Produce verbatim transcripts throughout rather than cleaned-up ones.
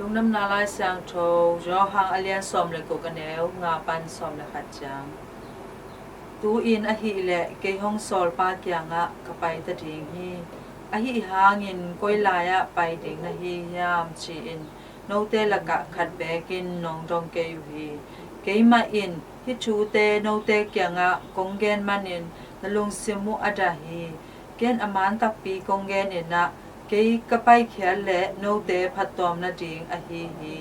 Lungdamna Lai Siangtho, Johan a lian sawm le guk, a neu nga pan sawm le khat ciang. Tu-in ahih leh kei hong sawlpa kiangah ka pai ta ding hi. Ahi hangin koi lai-ah pai ding na hi hiam, ci-in note lakah khat bekin nong dong kei uh hi. Keimah in hih thute note kiangah kong gen manin na lungsim uh a dah hi. Ken a man takpi kong genin ah, kei ka paikhiat leh note phattuam nading ahi hi.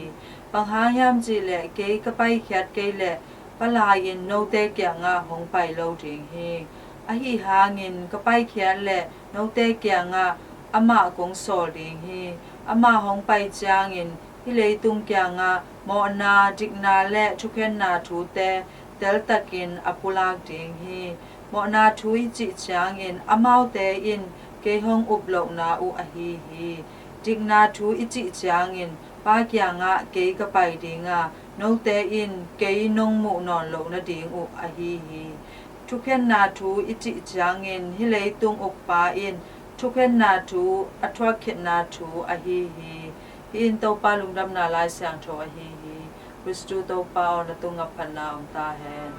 Bang hang hiam cih leh kei ka paikhiat kei leh, Palai in note kiangah hong pai lo ding hi. Ahi hangin ka paikhiat leh note kiangah amah kong sawl ding hi. Amah hong pai ciangin hih leitung kiangah mawhna, dikna le thukhenna thute teltakin a pulak ding hi. Mawhna thu i cih ciangin amaute in kei hong up lohna uh ahi hi. Dikna thu i cih ciangin Pa kiangah kei ka pai ding a, note in kei nong muh nawn loh nading uh ahi hi. Thukhenna thu i cih ciangin hih leitung ukpa in thukhenna thu a thuak khitna thu ahi hi. Hih in Topa Lungdamna Lai Siangtho ahi hi. Khristu Topa aw, na tungah phatna om ta hen.